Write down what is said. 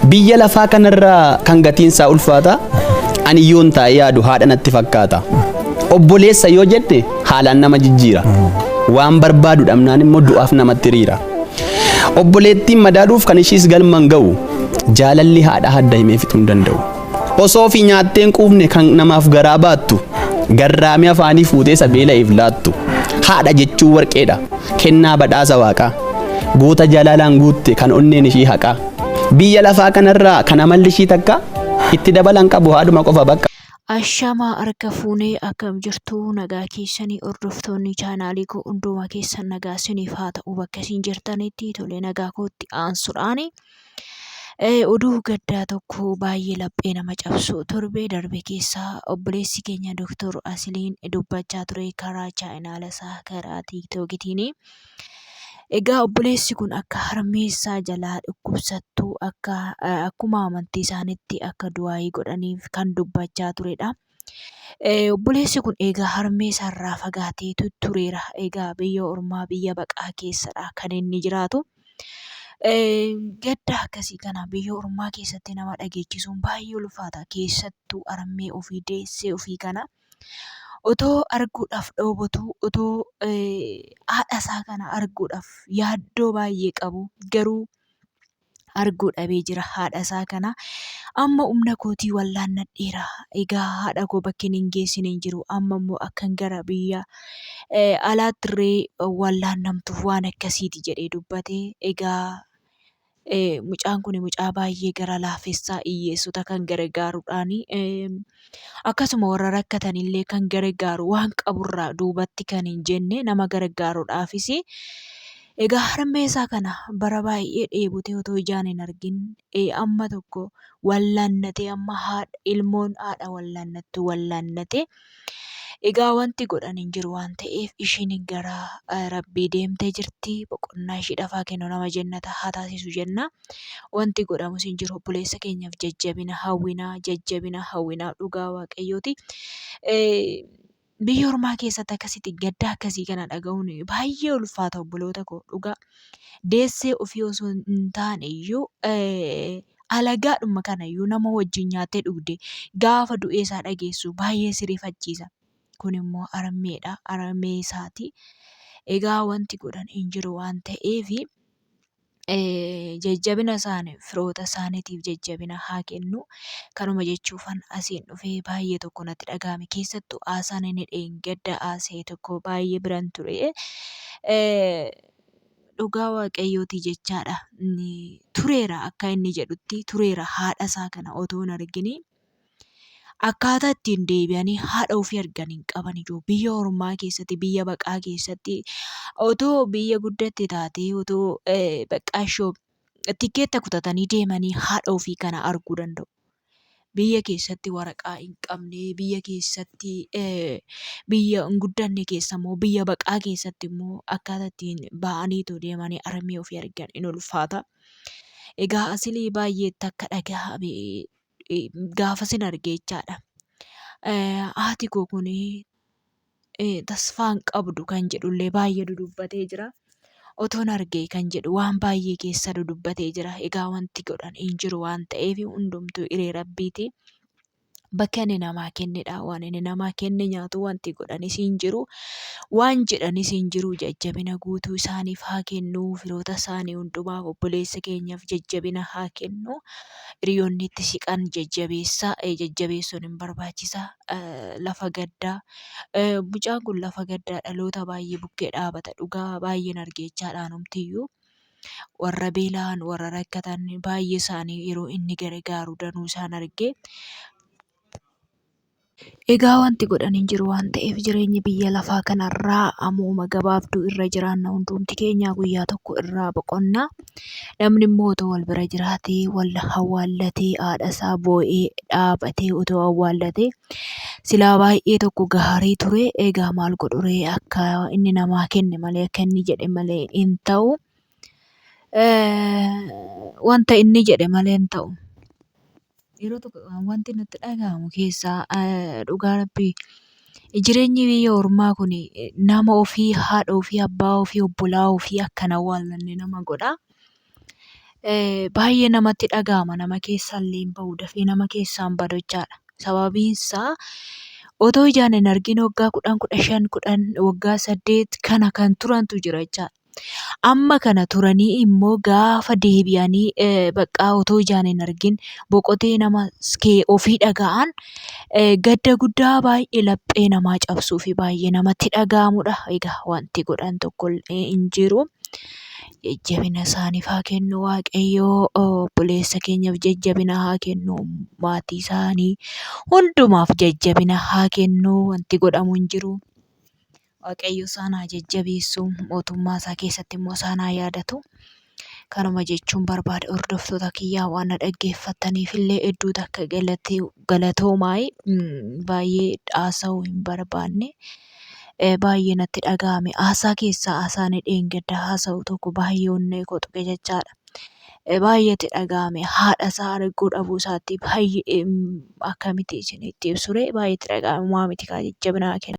Biyya lafaa kanarraa kan gatiin isaa ulfaata ani yoon taa'ee yaadu haadha natti fakkaata. Obboleessa yoo jette haalaan nama jijjiira. Waan barbaadu dhabnaan immoo du'aaf namatti hiriira. Obboleettiin madaaluuf kan ishiis galma hin ga'u. Jaalalli haadha hadda himee fixuu hin danda'u. Osoo ofii nyaattee hin quufne kan namaaf garaa baattu. Garraamii afaanii fuutee isa beela'eef laattu. Haadha jechuun warqeedha. Kennaa badhaasa waaqaa. Goota jaalalaan guutte kan onneen ishii haqaa. Biyya lafaa kanarraa kan amalli ishii takka itti dabalan qabu haadhuma qofa bakka. Ashamaa harka fuunee akkam jirtu nagaa keessanii hordoftoonni chaanaalii koo hundumaa keessan nagaa isiniif haa ta'u bakka isin jirtanitti tolee nagaa kootti aansuudhaani. Oduu gaddaa tokko baay'ee laphee nama cabsu torbee darbe keessaa obboleessi keenya Dooktor Asiliin dubbachaa ture karaa chaanaala isaa karaa tiiktookitiin. Egaa obboleessi kun akka harmee isaa jalaa dhukkubsattu akka akkuma amantii isaaniitti akka du'aayii godhaniif kan dubbachaa turedha. Obboleessi kun egaa harmee isaarraa fagaatee tureera. Egaa biyya ormaa biyya baqaa keessadha kan inni jiraatu. Gadda akkasii kana biyya ormaa keessatti nama dhageechisuun baay'ee ulfaata. Keessattuu harmee ofii deessee ofii kana otoo arguudhaaf dhoobotuu otoo haadha isaa kana arguudhaaf yaaddoo baay'ee qabu garuu arguu dhabee jira haadha isaa kana. Amma humna kootii wallaannadheera. Egaa haadha koo bakki hin geessine hin jiru. Amma immoo akkan gara biyya alaatti illee wallaannamtuuf waan akkasiiti jedhee dubbate. Egaa mucaan kun mucaa baay'ee gara laafessaa hiyyeessota kan gargaaruudhaani. Akkasuma warra rakkatan illee kan gargaaru waan qaburraa duubatti kan hin jenne nama gargaaruudhaafis egaa harmee isaa kana bara baay'ee dheebotee otoo ijaan hin argin amma tokko wallaannatee amma haadha ilmoon haadha wallaannattu wallaannatee egaa wanti godhan hin jiru waan ta'eef ishiin gara rabbii deemtee jirti boqonnaa ishii dhafaa kennu nama jennata haa taasisu jenna. Wanti godhamus hin jiru obboleessa keenyaaf jajjabina hawwinaa jajjabina hawwinaa dhugaa waaqayyooti. Biyya ormaa keessatti akkasitti gadda akkasii kana dhaga'uun baay'ee ulfaata obboloota koo dhugaa. Deessee ofii osoo hin taane iyyuu alagaadhuma kana iyyuu nama wajjin nyaattee dhugde gaafa du'ee isaa dhageessu baay'ee si rifachiisa. Kun immoo harmeedha harmee isaati. Egaa wanti godhan hin jiru waan ta'eef jajjabina isaanii firoota isaaniitiif jajjabina haa kennu. Kanuma jechuufan asiin dhufee baay'ee tokko natti dhaga'ame. Keessattuu haasaan inni dheengadda haasa'e tokko baay'ee biran ture. Dhugaa waaqayyooti jechaadha. Tureera akka inni jedhutti tureera haadha isaa kana otoo hin argini. Akkaataa ittiin deebi'anii haadha ofii argan hin qaban ijoo biyya ormaa keessatti biyya baqaa keessatti otoo biyya guddatte taatee otoo baqqaa ishoo tikkeetta kutatanii deemanii haadha ofii kana arguu danda'u. Biyya keessatti waraqaa hin qabne biyya keessatti biyya hin guddanne keessa immoo biyya baqaa keessatti immoo akkaataa ittiin ba'aniitu deemanii harmee ofii argan hin ulfaata. Egaa asilii baay'ee takka dhagahame gaafasin arge jechaadha. Haati koo kun tasfaa hin qabdu kan jedhullee baay'ee dudubbatee jira. Otoon argee kan jedhu waan baay'ee keessa dudubbatee jira. Egaa wanti godhan hin jiru waan ta'eef hundumtuu hiree rabbiiti. Bakka inni namaa kennedha. Waan inni namaa kenne nyaatu wanti godhanis hin jiru. Waan jedhanis hin jiru. Jajjabina guutuu isaaniif haa kennu. Firoota isaanii hundumaaf obboleessa keenyaaf jajjabina haa kennu. Hiriyoonni itti siqan jajjabeessaa. Jajjabeessuun hin barbaachisa. Lafa gaddaa. Mucaan kun lafa gaddaa dhaloota baay'ee bukkee dhaabata. Dhugaa baay'een arge jechaadha anumtiyyuu. Warra beela'an, warra rakkatan baay'ee isaanii yeroo inni gargaaru danuu isaan arge. Egaa wanti godhan hin jiru waan ta'eef jireenyi biyya lafaa kanarraa ammuma gabaabduu irra jiraanna hundumti keenya guyyaa tokko irraa boqonna. Namni immoo otoo wal bira jiraatee wal awwaallatee haadha isaa boo'ee dhaabatee otoo awwaallatee silaa baay'ee tokko gaarii ture. Egaa maal godhuree akka inni namaa kenne malee akka inni jedhe malee hin ta'u. Wanta inni jedhe malee hin ta'u. Yeroo tokko wanti natti dhaga'amu keessaa dhugaa rabbii jireenyi biyya ormaa kun nama ofii, haadha ofii, abbaa ofii, obbolaa ofii akka hin awwaallanne nama godha. Baay'ee namatti dhaga'ama nama keessaallee hin bahu dafee nama keessaa hin badu jechaadha. Sababiin isaa otoo ijaan hin argin waggaa 10, 15, 10 waggaa 8 kana kan turantu jira jechaadha. Amma kana turanii immoo gaafa deebi'anii baqqaa otoo ijaan hin argin boqotee nama kee ofii dhaga'an gadda guddaa baay'ee laphee namaa cabsuu fi baay'ee namatti dhaga'amudha. Egaa wanti godhan tokkollee hin jiru. Jajjabina isaaniif haa kennu Waaqayyoo. Obboleessa keenyaaf jajjabina haa kennu. Maatii isaanii hundumaaf jajjabina haa kennu. Wanti godhamu hin jiru. Waaqayyo isaan haa jajjabeessu. Mootummaa isaa keessatti immoo isaan haa yaadatu. Kanuma jechuun barbaada hordoftoota kiyyaa waan na dhaggeeffattaniif illee hedduu takka galatoomaa. Baay'ee haasa'uu hin barbaanne. Baay'ee natti dhaga'ame. Haasaa keessaa haasaan dheengadda haasa'u tokko baay'ee onnee koo tuqe jechaadha. Baay'ee itti dhaga'ame. Haadha isaa arguu dhabuu isaatti baay'ee akkamitti isinitti ibsure baay'ee itti dhaga'ame. Homaa miti kaa jajjabina haa kennu.